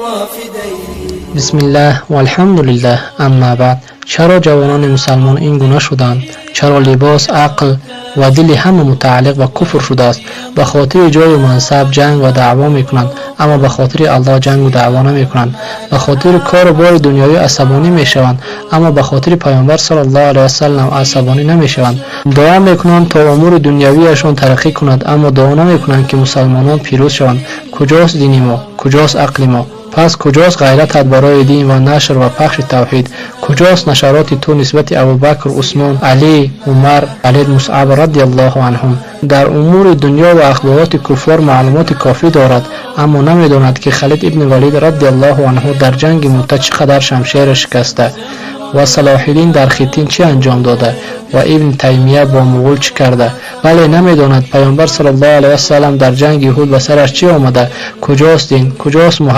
الوافدين. بسم الله و الحمد لله، اما بعد. چرا جوانان مسلمان این گونه شدند؟ چرا لباس، عقل و دل همه متعلق به کفر شده است؟ به خاطر جای و منصب جنگ و دعوا میکنند، اما به خاطر الله جنگ و دعوا نمیکنند. به خاطر کار و بار دنیایی عصبانی میشوند، اما به خاطر پیامبر صلی الله علیه و سلم عصبانی نمیشوند. دعا میکنند تا امور دنیویشان ترقی کند، اما دعا نمیکنند که مسلمانان پیروز شوند. کجاست دین ما؟ کجاست عقل ما؟ پس کجاست غیرتت برای دین و نشر و پخش توحید؟ کجاست نشرات تو نسبت ابوبکر، عثمان، علی، عمر، خالد، مصعب رضی الله عنهم؟ در امور دنیا و اخبارات کفار معلومات کافی دارد، اما نمیداند که خالد ابن ولید رضی الله عنه در جنگ موته چقدر شمشیر شکسته و صلاح الدین در خطین چه انجام داده و ابن تیمیه با مغول چه کرده. بله، نمیداند پیامبر صلی الله علیه و سلم در جنگ احد به سرش چه آمده. کجاست دین؟ کجاست محبت؟